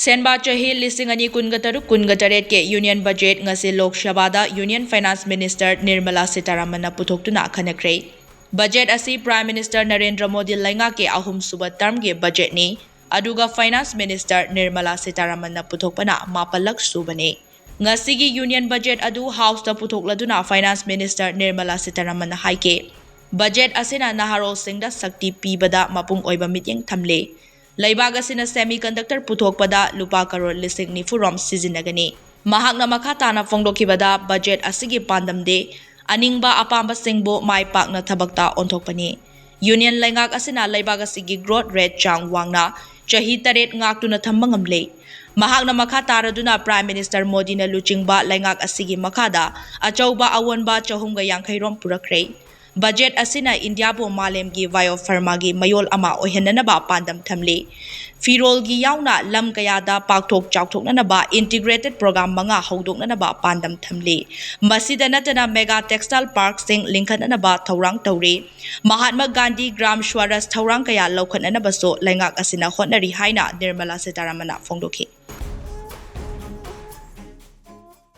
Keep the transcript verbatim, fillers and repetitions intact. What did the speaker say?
ꯁꯦꯟꯕꯥ ꯆꯍꯤ ꯂꯤꯁꯤꯡ ꯑꯅꯤ ꯀꯨꯟꯒ ꯇꯔꯨꯛ ꯀꯨꯟꯒ ꯇꯔꯦꯠꯀꯤ Union Budget ꯉꯁꯤ Lok Sabhaꯗ Union Finance Minister Nirmala Sitharamanꯅ ꯄꯨꯊꯣꯛꯇꯨꯅ ꯈꯟꯅꯈ꯭ꯔꯦ꯫ Budget ꯑꯁꯤ Prime Minister ꯅꯔꯦꯟꯗ꯭ꯔ ꯃꯣꯗꯤ ꯂꯩꯉꯥꯛꯀꯤ ꯑꯍꯨꯝꯁꯨꯕ termꯒꯤ budgetꯅꯤ, ꯑꯗꯨꯒ Finance Minister Nirmala Sitharamanꯅ ꯄꯨꯊꯣꯛꯄꯅ ꯃꯥꯄꯜꯂꯛ ꯁꯨꯕꯅꯤ꯫ ꯉꯁꯤꯒꯤ Union Budget ꯑꯗꯨ Houseꯇ ꯄꯨꯊꯣꯛꯂꯗꯨꯅ Finance Minister Nirmala Sitharamanꯅ ꯍꯥꯏꯈꯤ, budget ꯑꯁꯤꯅ ꯅꯍꯥꯔꯣꯜꯁꯤꯡꯗ ꯁꯛꯇꯤ ꯄꯤꯕꯗ ꯃꯄꯨꯡ ꯑꯣꯏꯕ ꯃꯤꯠꯌꯦꯡ ꯊꯝꯂꯤ꯫ ꯂꯩꯕꯥꯛ ꯑꯁꯤꯅ semiconductor ꯄꯨꯊꯣꯛꯄꯗ ꯂꯨꯄꯥ ꯀꯔꯣꯔ ꯂꯤꯁꯤꯡ ꯅꯤꯐꯨ ꯔꯣꯝ ꯁꯤꯖꯤꯟꯅꯒꯅꯤ꯫ ꯃꯍꯥꯛꯅ ꯃꯈꯥ ꯇꯥꯅ ꯐꯣꯡꯗꯣꯛꯈꯤꯕꯗ, budget ꯑꯁꯤꯒꯤ ꯄꯥꯟꯗꯝꯗꯤ ꯑꯅꯤꯡꯕ ꯑꯄꯥꯝꯕꯁꯤꯡꯕꯨ ꯃꯥꯏ ꯄꯥꯛꯅ ꯊꯕꯛꯇ ꯑꯣꯟꯊꯣꯛꯄꯅꯤ꯫ Union ꯂꯩꯉꯥꯛ ꯑꯁꯤꯅ ꯂꯩꯕꯥꯛ ꯑꯁꯤꯒꯤ growth rate ꯆꯥꯡ ꯋꯥꯡꯅ ꯆꯍꯤ ꯇꯔꯦꯠ ꯉꯥꯛꯇꯨꯅ ꯊꯝꯕ ꯉꯝꯂꯦ꯫ ꯃꯍꯥꯛꯅ ꯃꯈꯥ ꯇꯥꯔꯗꯨꯅ Prime Minister ꯃꯣꯗꯤꯅ ꯂꯨꯆꯤꯡꯕ ꯂꯩꯉꯥꯛ ꯑꯁꯤꯒꯤ ꯃꯈꯥꯗ ꯑꯆꯧꯕ ꯑꯑꯣꯟꯕ ꯆꯍꯨꯝꯒ ꯌꯥꯡꯈꯩ ꯔꯣꯝ ꯄꯨꯔꯛꯈ꯭ꯔꯦ꯫ Budget ꯑꯁꯤꯅ ꯏꯟꯗꯤꯌꯥꯕꯨ ꯃꯥꯂꯦꯝꯒꯤ biopharmaꯒꯤ ꯃꯌꯣꯜ ꯑꯃ ꯑꯣꯏꯍꯟꯅꯅꯕ ꯄꯥꯟꯗꯝ ꯊꯝꯂꯤ꯫ ꯐꯤꯔꯣꯜꯒꯤ ꯌꯥꯎꯅ ꯂꯝ ꯀꯌꯥꯗ ꯄꯥꯛꯊꯣꯛ ꯆꯥꯎꯊꯣꯛꯅꯅꯕ integrated program ꯃꯉꯥ ꯍꯧꯗꯣꯛꯅꯅꯕ ꯄꯥꯟꯗꯝ ꯊꯝꯂꯤ꯫ ꯃꯁꯤꯗ ꯅꯠꯇꯅ mega textile parkꯁꯤꯡ ꯂꯤꯡꯈꯠꯅꯅꯕ ꯊꯧꯔꯥꯡ ꯇꯧꯔꯤ꯫ ꯃꯍꯥꯠꯃ ꯒꯥꯟꯙꯤ ꯒ꯭ꯔꯥꯝ ꯁ꯭ꯋꯔꯥꯖ ꯊꯧꯔꯥꯡ ꯀꯌꯥ ꯂꯧꯈꯠꯅꯅꯕꯁꯨ ꯂꯩꯉꯥꯛ ꯑꯁꯤꯅ ꯍꯣꯠꯅꯔꯤ ꯍꯥꯏꯅ ꯅꯤꯔꯃꯂꯥ ꯁꯤꯇꯥꯔꯥꯃꯟꯅ ꯐꯣꯡꯗꯣꯛꯈꯤ꯫